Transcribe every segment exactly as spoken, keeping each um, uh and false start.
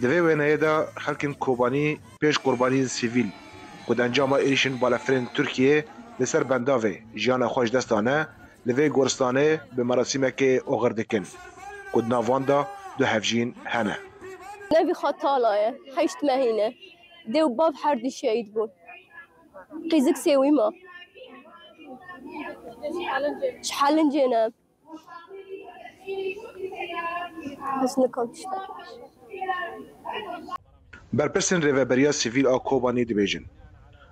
Di vê wêneyê de xelkên Kobanî pêş qurbaniyên sivîl ku di encama êrîşên balefirên Tirkiyê li ser bendavê jiyana xwe ji dest dane, li vê goristanê bi merasîmekê oxir dikin ku di nav wan de du hevjîn hene. Nevî xwe tala ye, heşt mehî ne. Dê û bav her du şehîd bûn. Qîzik sêwî ma. Ji helincê ne. Ez nikom tiştek. Berpirsên Rêveberiya Sivîl a Kobanî dibêjin,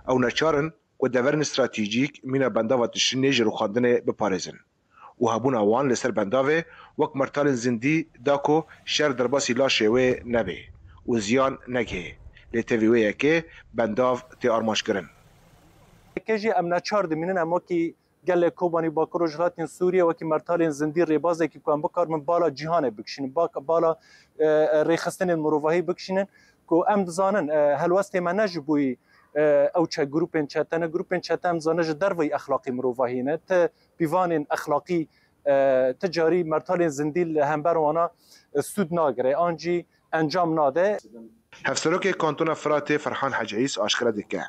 ew neçar in ku deverên stratejîk mîna bendava tişrînê ji rûxandinê biparêzin û hebûna wan li ser bendavê wek mertalên zindî da ku şer derbasî laşê wê nebe û ziyan negihê. Lê tevî wê yekê bendav tê armanjkirin. Yekê jî em neçar dimînin, em wekî gelê Kobanî Bakur Rojhilatên Sûriyê wekî mertalên zindî rêbazekî ku em bikarin bala cîhanê bikişînin, bak-, bala, e, e, rêxistinên mirovahî bikişînin ku em dizanin, e, helwestê me ne ji bo, e, ew çe-, grûpên çete ne, grûpên çete em dizanin ji derveyî exlaqî mirovahî ne, ti pîvanên exlaqî, e, ti carî mertalên zindî li hember wana, e, sûd nagire, an jî encam nade. Hevserokê Kantona Firatê Ferhan Hecî Îsa aşkere dike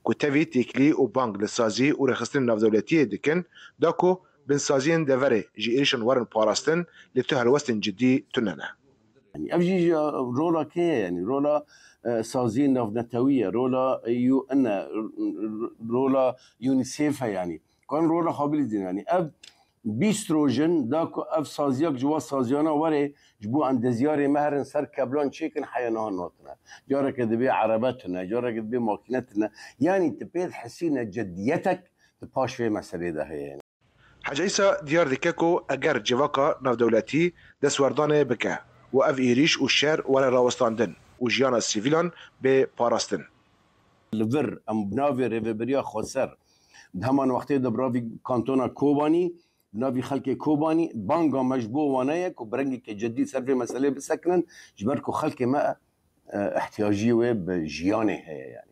ku tevî têkilî û bang li sazî û rêxistinên navdewletiyê dikin, da ku binsaziyên deverê ji êrîşan werin parastin, lê tu helwestên cidî tune ne. Yanî ev jî ji rola kê ye? Yanî rola, e, saziyên navnetewî ye, rola U N e, rola UNICEF e yanî. Kan rola xwe bilîzin yanî. Ev bîst roj in da ku ev saziyak ji wa saziyana were ji bo endezyarê me herin ser keblan çêkin heya niha natine. Careke dibê erebe tune, careke dibê makîne tune. Yanî tu pê dihesîne cediyetek di paş vê meselê de heye. Hecî Îsa diyar dike ku eger civaka navdewletî destwerdanê bike û ev êrîş û şer were rawestandin û jiyana sivîlan bê parastin. Li vir em bi navê Rêveberiya Xweser di heman wextê de bi navî Kantona Kobanî, bi navî xelkê Kobanî banga me ji bo wane ye ku bi rengeke cidî ser vê meselê bisekinin, ji ber ku xelkê me, e, ihtiyacî wê bi jiyanê heye yanî.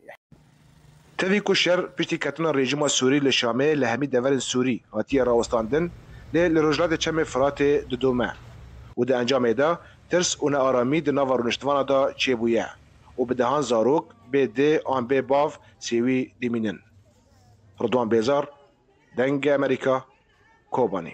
Tevî ku şer piştî ketina rejîma Sûrî li Şamê li hemî deverên Sûrî hatiye rawestandin, lê li rojhilatê Çemê Firatê didome û di encamê de tirs û nearamî di nava rûniştvana de çêbûye û bi dehan zarok bê dê an bê bav sêwî dimînin. Ridwan Bêzar, Dengê Amerîka, Kobanî.